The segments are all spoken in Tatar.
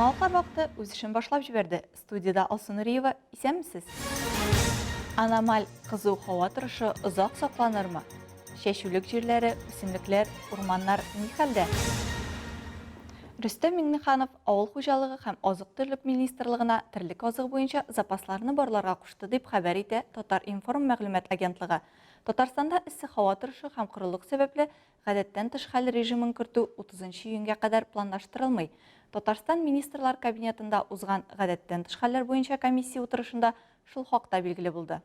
Яңалыклар вакыты үз эшен башлап җибәрде. Студиядә Алсу Нуриева, исәнмесез? Аномаль кызу һава торышы озак сакланырмы? Чәчүлек җирләре, үсемлекләр, урманнар ни хәлдә? Рөстәм Миңнеханов Авыл хуҗалыгы һәм азык-төлек министрлыгына терлек азыгы буенча запасларны барларга кушты, дип хәбәр итә Татар-информ мәгълүмат агентлыгы. Татарстанда эссе һава торышы һәм корылык сәбәпле, гадәттән тыш хәл режимын кертү 30 июньгә кадәр планлаштырылмый. Татарстан Министрлар Кабинетында узган гадәттән тыш хәлләр буенча комиссия утырышында шул хакта билгеле булды.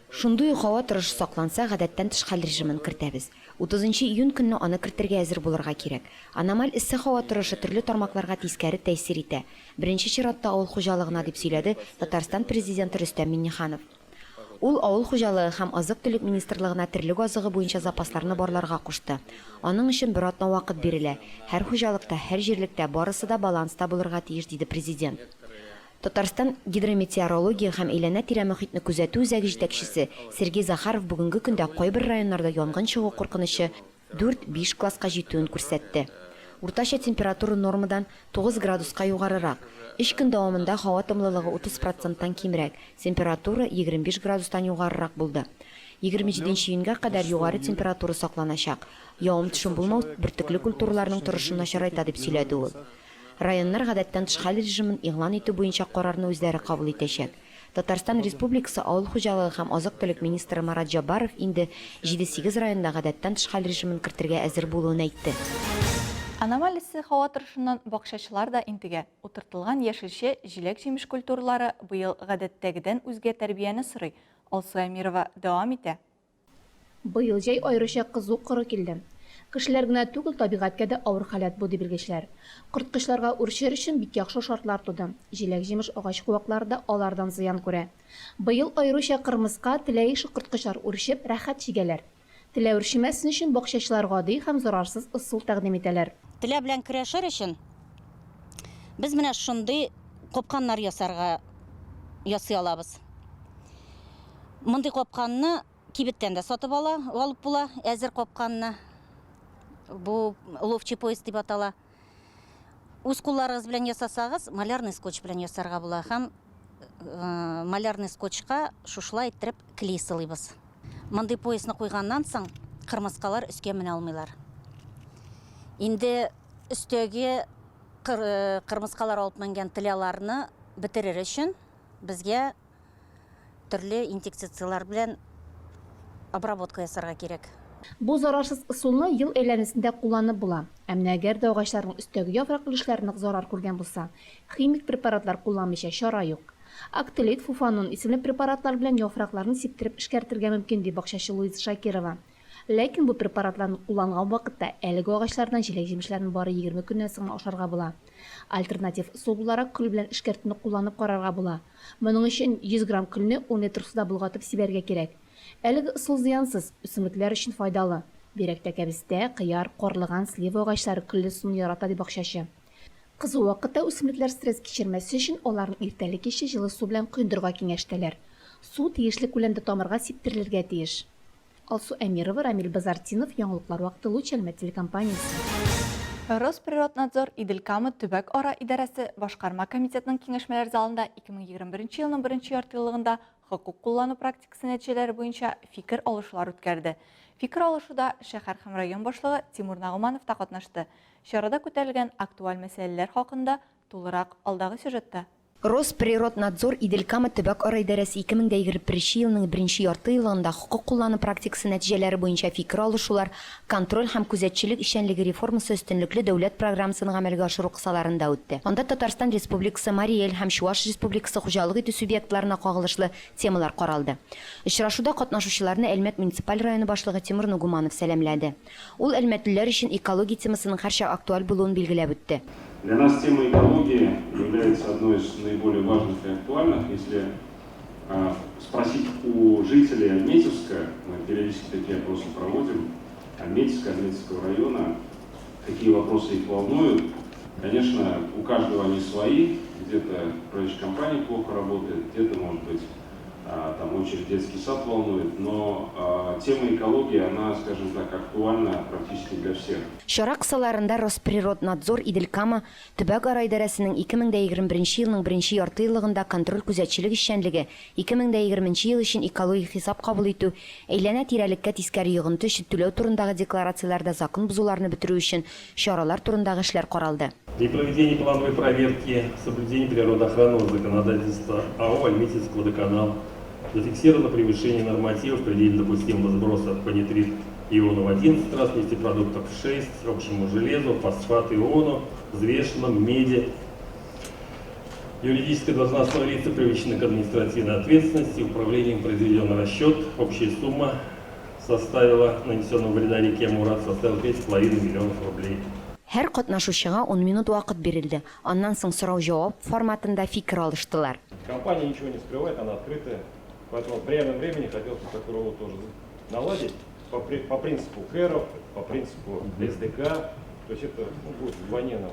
Шундый ук һава торышы сакланса, гадәттән тыш хәл режимын кертәбез. Утызынчы июнь көнне аны кертергә әзер булырга кирәк. Аномаль эссе һава торышы төрле тармакларга тискәре тәэсир итә. Беренче чиратта авыл хуҗалыгына, дип сөйләде Татарстан Президенты Рөстәм Миңнеханов. Ул Авыл хуҗалыгы һәм азык-төлек министрлыгына терлек азыгы буенча запасларны барларга кушты. Аның өчен бер атна вакыт бирелә. Һәр хуҗалыкта, һәр җирлектә барысы да баланста булырга тиеш, диде Президент. Татарстан Гидрометеорология һәм әйләнә-тирә мохитне күзәтү үзәге җитәкчесе Сергей Захаров бүгенге көндә кайбер районнарда янгын чыгу куркынычы дүрт, биш класска җитүен күрсәтте. Уртача температура нормадан 9 градуска югарырак. Өч көн дәвамында һава дымлылыгы 30 проценттан кимрәк, температура 25 градустан югарырак булды. 27 нче июньгә кадәр югары температура сакланачак. Явым-төшем булмау бөртекле культураларның торышын начарайта, дип сөйләде ул. Районнар гадәттән тыш хәл режимын игълан итү буенча карарны үзләре кабул итәчәк. Татарстан Республикасы Авыл хуҗалыгы һәм азык-төлек министры Марат Җәббаров инде җиде-сигез районда гадәттән тыш хәл режимын кертергә әзер булуын әйтте. Аномаль эссе һава торышыннан бакчачылар да интегә. Утыртылган яшелчә, җиләк-җимеш культуралары быел гадәттәгедән үзгә тәрбияне сорый. Алсу Әмирова дәвам итә. Быел җәй аеруча кызу коры килде. Кешеләр генә түгел, табигатькә дә авыр халәт бу, ди белгечләр. Корткычларга үрчер өчен бик яхшы шартлар туды. Җиләк-җимеш агач-куаклары да алардан зыян күрә. Быел аеруча кырмыска, телә ише корткычлар үрчеп, рәхәт чигәләр. Телә үрчемәсен өчен бакчачылар гади һәм зарарсыз ысул тәкъдим итәләр. Телә белән көрәшер өчен без менә шундый капканнар ясарга ясый алабыз. Мондый капканны кибеттән дә сатып ала, алып була, әзер капканны. Бу ловчий пояс дип атала. Үз кулларыгыз белән ясасагыз, малярный скотч белән ясарга була һәм э, малярный скотчка шушылай иттереп клей сылыйбыз. Мондый поясны куйганнан соң кырмыскалар өскә менә алмыйлар. Инде өстәге э, кырмыскалар алып менгән тыляларны бетерер өчен безгә төрле интекцицияләр белән обработка ясарга кирәк. Бу зарарсыз ысулны ел әйләнәсендә кулланып була. Ә менә әгәр дә агачларның өстәге яфрак өлешләре нык зарар күргән булса, химик препаратлар кулланмыйча чара юк. Актелит, Фуфанон исемле препаратлар белән яфракларны сиптереп эшкәртергә мөмкин, ди бакчачы Луиза Шакирова. Ләкин бу препаратларны кулланган вакытта әлеге агачлардан җиләк-җимешләрне бары 20 көннән соң гына ашарга була. Альтернатив ысул буларак көл белән эшкәртүне кулланып карарга була. Моның өчен 100 грамм көлне ун литр суда болгатып сибәргә кирәк. Әлеге ысул зыянсыз, үсемлекләр өчен файдалы. Бигрәк тә кәбестә, кыяр, карлыган, слива агачлары көлле суны ярата, ди бакчачы. Кызу вакытта үсемлекләр стресс кичермәсе өчен аларны иртәле-кичле җылы су белән коендырырга киңәш итәләр. Су тиешле күләмдә тамырга сиптерелергә тиеш. Алсу Әмирова, Рамил Базартдинов, Яңалыклар вакыты, Луч Әлмәт телекомпаниясе. Росприроднадзор Идел-Кама төбәк-ара идарәсе Башкарма комитетның киңәшмәләр залында 2021 елның беренче яртыеллыгында хокук куллану практикасы нәтиҗәләре буенча фикер алышулар үткәрде. Фикер алышуда шәһәр һәм район башлыгы Тимур Нагуманов та катнашты. Чарада күтәрелгән актуаль мәсьәләләр хакында тулырак алдагы сюжетта. Росприроднадзор Идел-Кама төбәк-ара идарәсе 2021 елның беренче ярты еллыгында хокук куллану практикасы нәтиҗәләре буенча фикер алышулар Контроль һәм күзәтчелек эшчәнлеге реформасы өстенлекле дәүләт программасын гамәлгә ашыру кысаларында үтте. Анда Татарстан Республикасы, Марий Эл һәм Чуаш Республикасы хуҗалык итү субъектларына кагылышлы темалар каралды. Очрашуда катнашучыларны Әлмәт муниципаль районы башлыгы Тимур Нугуманов сәламләде. Ул әлмәтлеләр өчен экология темасының һәрчак актуаль булуын билгеләп үтте. Для нас тема экологии является одной из наиболее важных и актуальных. Если спросить у жителей Альметьевска, мы периодически такие опросы проводим, Альметьевска, Альметьевского района, какие вопросы их волнуют, конечно, у каждого они свои, где-то управляющая компания плохо работает, где-то, может быть, Там очередь детский сад волнует, но тема экологии, она, скажем так, актуальна практически для всех. Чара кысаларында Росприроднадзор Идел-Кама төбәк-ара идарәсенең 2021 елның беренче яртыеллыгында контроль-күзәтчелек эшчәнлеге, 2020 ел өчен экологик хисап кабул итү, әйләнә-тирәлеккә тискәре йогынты өчен түләү турындагы декларацияләрдә закон бозуларны бетерү өчен чаралар турындагы эшләр каралды. При проведении плановой проверки соблюдения природоохранного законодательства АО «Альметьевск-Водоканал» зафиксировано превышение нормативов предельно допустимого сброса по нитрит иону в 11 раз, нефтепродуктов в 6, общему железу, фосфат иону, взвешенном, меди. Юридическое должностное лицо привлечено к административной ответственности, управлением произведен расчет, общая сумма составила нанесенного вреда реке Мурат составила 5,5 миллионов рублей. Һәр катнашучыга ун минут вакыт бирелде, аннан соң сорау-җавап форматында фикер алыштылар. Компания ничего не скрывает, она открытая, поэтому в реальном времени хотелось бы такую работу тоже наладить по, по принципу КЭРов, по принципу СДК, то есть это ну, будет вдвойне нам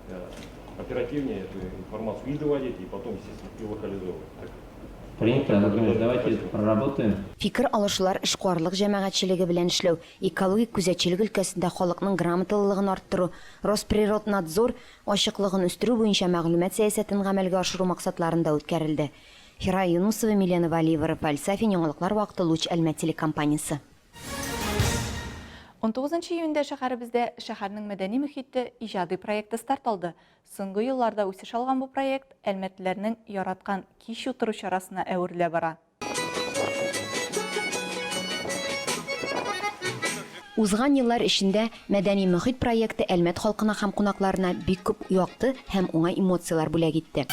э, оперативнее эту информацию и доводить, и потом, естественно, и локализовывать. Так? Принято, Владимир, давайте проработаем. Фикер алышулар эшкуарлык җәмәгатьчелеге белән эшләү, экологик күзәтчелек өлкәсендә халыкның грамоталылыгын арттыру, Росприроднадзор ачыклыгын үстерү буенча мәгълүмат сәясәтен гамәлгә ашыру максатларында үткәрелде. Фирая Юнусова, Милена Вәлиева, Рафаэль Сафин, Яңалыклар вакыты, Луч Әлмәт телекомпаниясе. 19 июньдә шәһәребездә Шәһәрнең мәдәни мөхите иҗади проекты старт алды. Соңгы елларда үсеш алган бу проект әлмәтлеләрнең яраткан кич утыру чарасына әверелә бара. Узган еллар эчендә Мәдәни мохит проекты Әлмәт халкына һәм кунакларына бик күп якты һәм уңай эмоцияләр бүләк итте.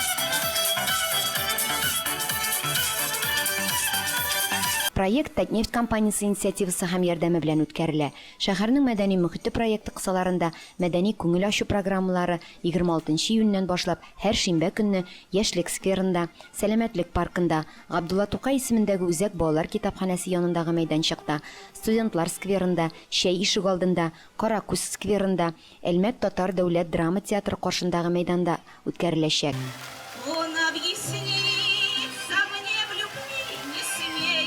Проект Татнефть компаниясе инициативасы һәм ярдәме белән үткәрелә. Шәһәрнең мәдәни мохите проекты кысаларында мәдәни күңел ачу программалары 26 нчы июньнән башлап һәр шимбә көнне Яшьлек скверында, Сәламәтлек паркында, Габдулла Тукай исемендәге үзәк балалар китапханәсе янындагы мәйданчыкта, Студентлар скверында, Чәй ишегалдында, Каракүз скверында, Әлмәт татар дәүләт драма театры каршындагы мәйданда үткәреләчәк. Он объясниться мне в любви не смеет.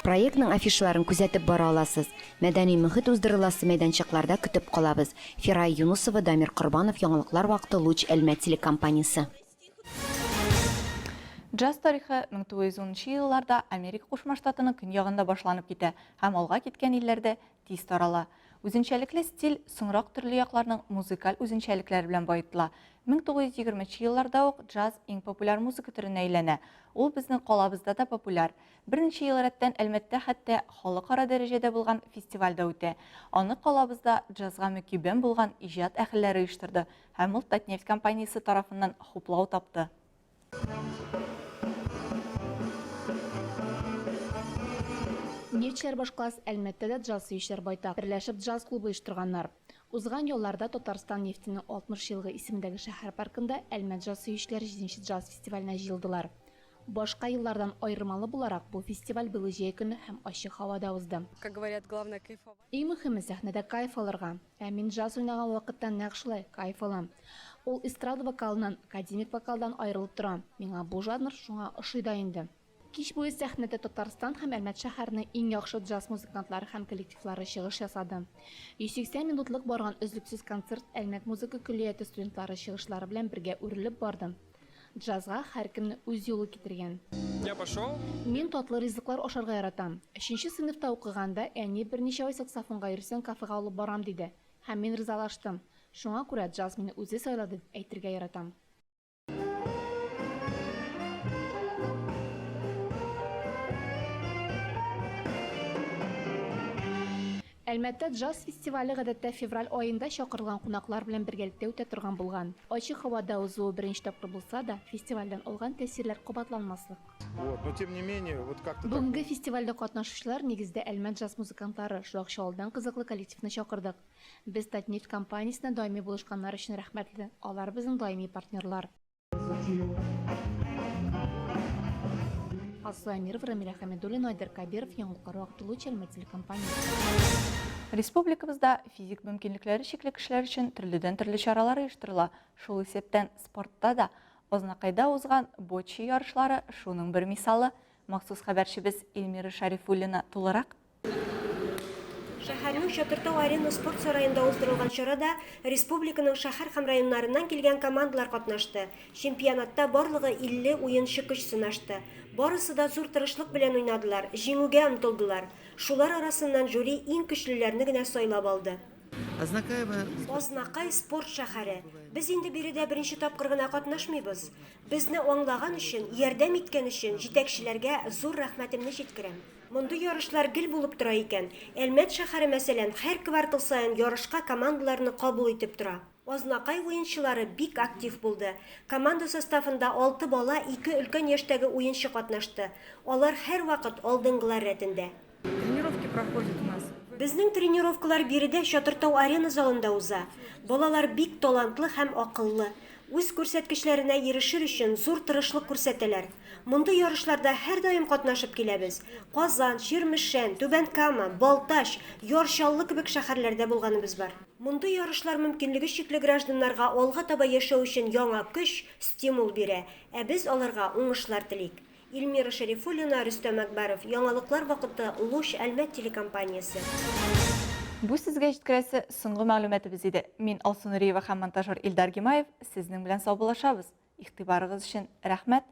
Проектның афишаларын күзәтеп бара аласыз. Мәдәни мохит уздырыласы мәйданчыкларда көтеп калабыз. Фирая Юнусова, Дамир Корбанов, Яңалыклар вакыты, Луч Әлмәт телекомпаниясе. Джаз тарихы 1910 елларда Америка Кушма Штатының көньягында башланып китә һәм алга киткән илләрдә тиз тарала. Үзенчәлекле стиль соңрак төрле якларның музыкаль үзенчәлекләре белән баетыла. 1920 нче елларда ук джаз иң популяр музыка төренә әйләнә. Ул безнең калабызда да популяр. Берничә ел рәттән Әлмәттә хәтта халыкара дәрәҗәдә булган фестиваль дә үтә. Аны калабызда джазга мөкиббән булган иҗат әһелләре оештырды һәм ул Татнефть компаниясе тарафыннан хуплау тапты. Нефтьчеләр башкаласы Әлмәттә дә джаз сөючеләр байтак. Берләшеп джаз клубы оештырганнар. Узган ялларда Татарстан нефтенең 60 еллыгы исемендәге шәһәр паркында Әлмәт джаз сөючеләре җиденче джаз фестиваленә җыелдылар. Башка еллардан аермалы буларак, бу фестиваль быел җәй көне һәм ачык һавада узды. Как говорят, главное кайфовать. Иң мөһиме, сәхнәдә кайф алырга. Ә мин джаз уйнаган вакытта нәкъ шулай, кайф алам. Ул эстрада вокалыннан, академик вокалдан аерылып тора. Миңа бу жанр шуңа ошый да инде. Кич буе сәхнәдә Татарстан һәм Әлмәт шәһәренең иң яхшы джаз музыкантлары һәм коллективлары чыгыш ясады. 180 минутлык барган өзлексез концерт Әлмәт музыка көллияте студентлары чыгышлары белән бергә үрелеп барды. Джазга һәркемне үз юлы китергән. Я пошел. Мин татлы ризыклар ашарга яратам. Өченче сыйныфта укыганда, әни берничә ай саксофонга йөрсәң, кафега алып барам, диде. Һәм мин ризалаштым. Шуңа күрә джаз мине үзе сайлады дип әйтергә яратам. Әлмәттә джаз фестивале гадәттә февраль аенда чакырылган кунаклар белән бергәлектә үтә торган булган. Ачык һавада узуы беренче тапкыр булса да, фестивальдән алган тәэсирләр кабатланмаслык. Бүгенге фестивальдә катнашучылар, нигездә Әлмәт джаз музыкантлары, шулай ук Чаллыдан кызыклы коллективны чакырдык. Без Татнефть компаниясенә даими булышканнар өчен рәхмәтле, алар безнең даими партнерлар. Алсу Әмирова, Рамилә Хәмидуллина, Айдар Кабиров, Яңалыклар вакыты, Луч Әлмәт телекомпаниясе. Республикабызда физик мөмкинлекләре чикле кешеләр өчен төрледән-төрле чаралар оештырыла, шул исәптән спортта да. Азнакайда узган боччи ярышлары шуның бер мисалы. Махсус хәбәрчебез Эльмира Шәрифуллина тулырак. Шәһәрнең Чатыртау Арена спорт сараенда уздырылган чарада республиканың шәһәр һәм районнарыннан килгән командалар катнашты. Чемпионатта барлыгы 50 уенчы көч сынашты. Барысы да зур тырышлык белән уйнадылар, җиңүгә омтылдылар. Шулар арасыннан жюри иң көчлеләрне генә сайлап алды. Азнакаево. Азнакай, спорт шәһәре. Без инде биредә беренче тапкыр гына катнашмыйбыз. Безне аңлаган өчен, ярдәм иткән өчен җитәкчеләргә зур рәхмәтемне җиткерәм. Мондый ярышлар гел булып тора икән. Әлмәт шәһәре, мәсәлән, һәр квартал саен ярышка командаларны кабул итеп тора. Азнакай уенчылары бик актив булды. Команда составында алты бала, ике өлкән яшьтәге уенчы катнашты. Алар һәрвакыт алдынгылар рәтендә. Тренировки проходят у нас. Безнең тренировкалар биредә Чатыртау Арена залында уза. Балалар бик талантлы һәм акыллы. Үз күрсәткечләренә ирешер өчен зур тырышлык күрсәтәләр. Мондый ярышларда һәрдаим катнашып киләбез. Казан, Чирмешән, Түбән Кама, Балтач, Яр Чаллы кебек шәһәрләрдә булганыбыз бар. Мондый ярышлар мөмкинлеге чикле гражданнарга алга таба яшәү өчен яңа көч, стимул бирә. Ә без аларга уңышлар телик. Эльмира Шәрифуллина, Рөстәм Әкбәров, Яңалыклар вакыты, Луч, Әлмәт телекомпаниясе. Бу сезгә җиткерәсе соңгы мәгълүматыбыз иде. Мин Алсу Нуриева һәм монтажер Илдар Гимаев сезнең белән саубуллашабыз. Игътибарыгыз өчен рәхмәт.